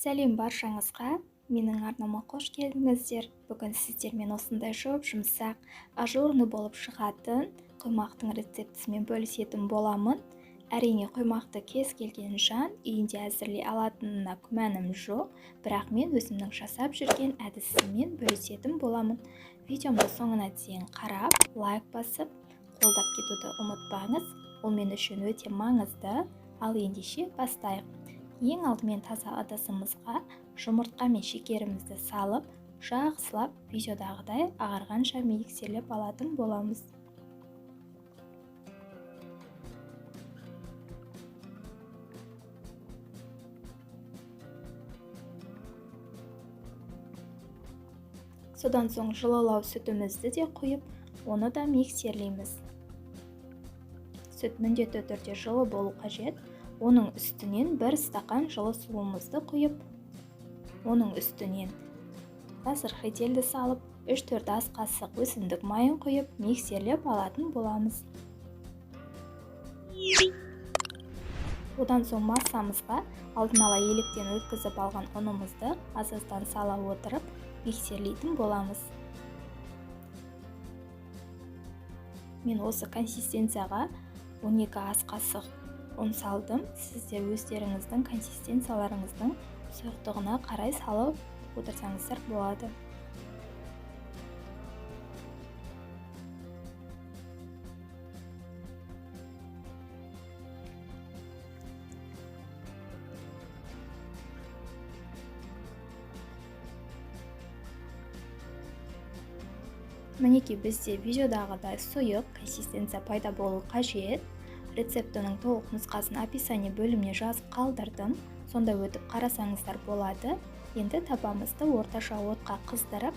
Сәлем баршаңызға, менің арнама қош келдіңіздер. Бүгін сіздермен осындай жұп-жұмсақ, ажурный болып шығатын құймақтың рецептісімен бөлісетін боламын. Әрине, құймақты кез келген жан үйінде әзірлей алатынына күмәнім жоқ, бірақ мен өзімнің жасап жүрген әдісіммен бөлісетін боламын. Видеомды соңына дейін қарап, лайк басып, қолдап кетуді ұмытпаңыз. Ол мен үшін өте маңызды. Ал ендеше бастайық. Ең алдымен таза ыдысымызға жұмыртқа мен шекерімізді салып, жақсылап видеодағыдай ағарғанша миксерлеп алатын боламыз. Содан соң жылылау сүтімізді де құйып, оны да миксерлейміз. Сүт міндетті түрде жылы болу қажет. Оның үстінен 1 стақан жылы суымызды құйып, оның үстінен разрыхлительді салып, 3-4 ас қасық өсімдік майын құйып, миксерлеп алатын боламыз. Одан соң массамызға алдын ала електен өткізіп алған ұнымызды аз-аздан сала отырып, миксерлейтін боламыз. Мен осы консистенцияға 12 ас қасық ұн салдым. Сіздер өздеріңіздің консистенцияларыңыздың сұйықтығына қарай салып отырсаңыздар болады. Мінекей, бізде видеодағыдай сұйық консистенция пайда болу қажет. Рецептінің толық нұсқасын описание бөліміне жазып қалдырдым. Сонда өтіп қарасаңыздар болады. Енді табамызды орташа отқа қыздырып,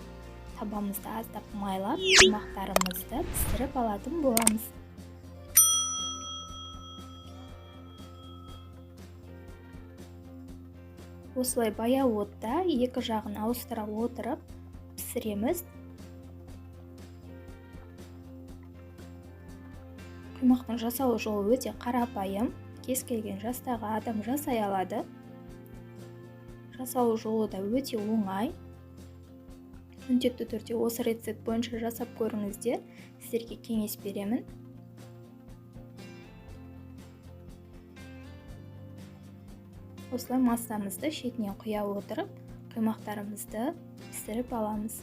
табамызды аздап майлап, құймақтарымызды пісіріп алатын боламыз. Осылай баяу отта екі жағын ауыстыра отырып пісіреміз. Құймақтың жасалу жолы өте қарапайым, кез келген жастағы адам жасай алады. Жасалу жолы да өте оңай. Міндетті түрде осы рецепт бойынша жасап көріңіздер, сіздерге кеңес беремін. Осылай массамызды шетінен құя отырып, құймақтарымызды пісіріп аламыз.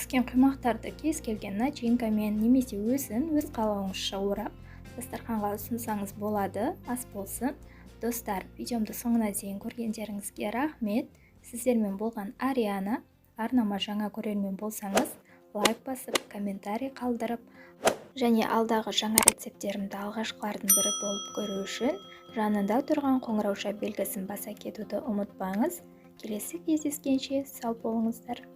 Піскен құймақтарды кез келген начинкамен немесе өзін өз қалауыңызша орап дастарханға ұсынсаңыз болады. Ас болсын. Достар, видеомды соңына дейін көргендеріңізге рахмет. Сіздермен болған Ариана. Арнама жаңа көрермен болсаңыз, лайк басып, комментарий қалдырып және алдағы жаңа рецепттерімді алғашқылардың бірі болып көру үшін жанында тұрған қоңырауша белгісін баса кетуді ұмытпаңыз. Келесі кездескенше сау болыңыздар.